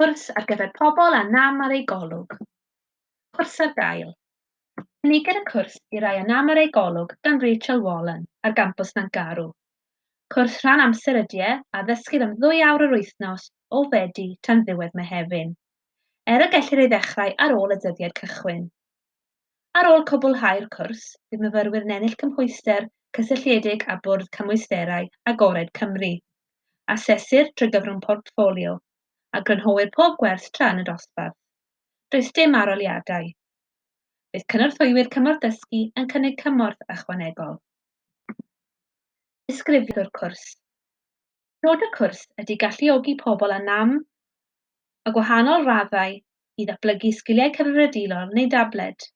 Cwrs ar gyfer pobl â nam ar eu golwg. Cwrs ar gael. Cynigir y cwrs i rai â nam ar eu golwg gan Rachel Wallen ar gampws Nantgarw. Cwrs rhan amser ydy e, a ddysgir am ddwy awr yr wythnos o Fedi tan ddiwedd Mehefin, er y gellir ei ddechrau ar ôl y dyddiad cychwyn. Ar ôl cwblhau'r cwrs, bydd myfyrwyr yn ennill cymhwyster cysylltiedig â Bwrdd Cymwysterau Agored Cymru. Asesir trwy gyfrwng portffolio, a grynhoir pob gwers tra yn y dosbarth. Does dim arholiadau. Bydd cynorthwywyr cymorth dysgu yn cynnig cymorth ychwanegol. Disgrifiad o'r cwrs. Nod y cwrs ydy galluogi pobl â nam a gwahanol raddau i ddatblygu sgiliau cyfrifiadurol neu dabled.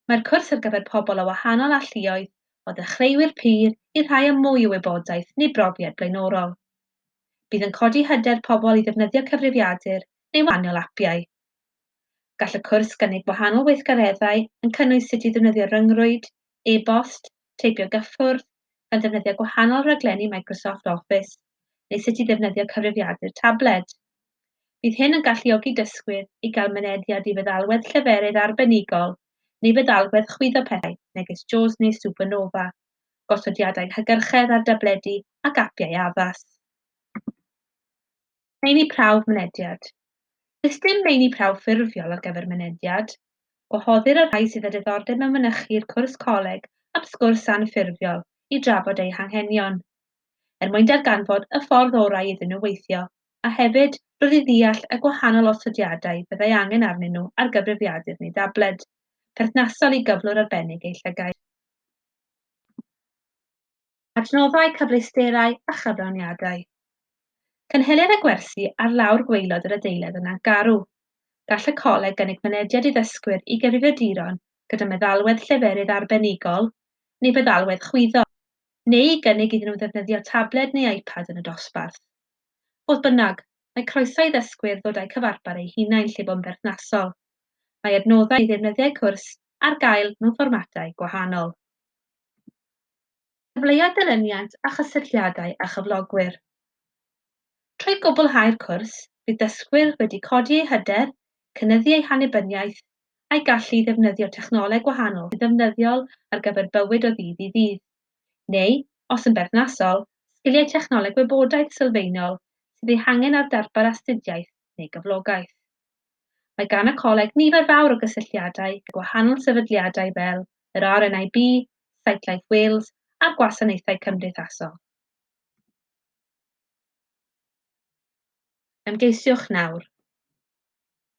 Mae'r cwrs ar gyfer pobl o wahanol alluoedd, o ddechreuwyr pur i rhai â mwy o wybodaeth neu brofiad blaenorol. Bydd yn codi hyder pobl i ddefnyddio cyfrifiadur neu wahanol apiau. Gall y cwrs gynnig gwahanol weithgareddau yn cynnwys sut i ddefnyddio ryngrwyd, e-bost, teipio gyffwrdd, gan ddefnyddio gwahanol raglenni Microsoft Office, neu sut i ddefnyddio cyfrifiadur tabled. Bydd hyn yn galluogi dysgwyr i gael mynediad i feddalwedd lleferydd arbenigol neu feddalwedd chwyddo pethau, megis JAWS neu Supernova, gosodiadau hygyrchedd ar dabledi ac apiau addas. Meini prawf mynediad. Does dim meini prawf ffurfiol ar gyfer mynediad. Gwahoddir y rhai sydd â diddordeb mewn mynychu'r cwrs coleg am sgwrs anffurfiol i drafod eu hanghenion, er mwyn darganfod y ffordd orau iddyn nhw weithio, a hefyd dod i ddeall y gwahanol osodiadau fyddai angen arnyn nhw ar gyfrifiadur neu dabled, perthnasol i gyflwr arbennig eu llygaid. Adnoddau, cyfleusterau a chyflawniadau. Cynhelir y gwersi ar lawr gwaelod yr adeilad yn Nantgarw. Gall y coleg gynnig mynediad i ddysgwyr i gyfrifiaduron gyda meddalwedd lleferydd arbenigol neu feddalwedd chwyddo, neu i gynnig iddyn nhw ddefnyddio tabled neu iPad yn y dosbarth. Fodd bynnag, mae croeso i ddysgwyr ddod â'u cyfarpar eu hunain lle bo'n berthnasol. Mae adnoddau neu ddefnyddiau cwrs ar gael mewn fformatau gwahanol. Cyfleoedd dilyniant a chysylltiadau â chyflogwyr. Trwy gwblhau'r cwrs, bydd dysgwyr wedi codi eu hyder, cynyddu eu hannibyniaeth, a'u gallu i ddefnyddio technoleg gwahanol sy'n ddefnyddiol ar gyfer bywyd o ddydd i ddydd, neu, os yn berthnasol, sgiliau technoleg gwybodaeth sylfaenol sydd eu hangen ar darpar astudiaeth neu gyflogaeth. Mae gan y coleg nifer fawr o gysylltiadau gyda gwahanol sefydliadau fel yr RNIB, Sight Life Wales a'r gwasanaethau cymdeithasol. Ymgeisiwch nawr.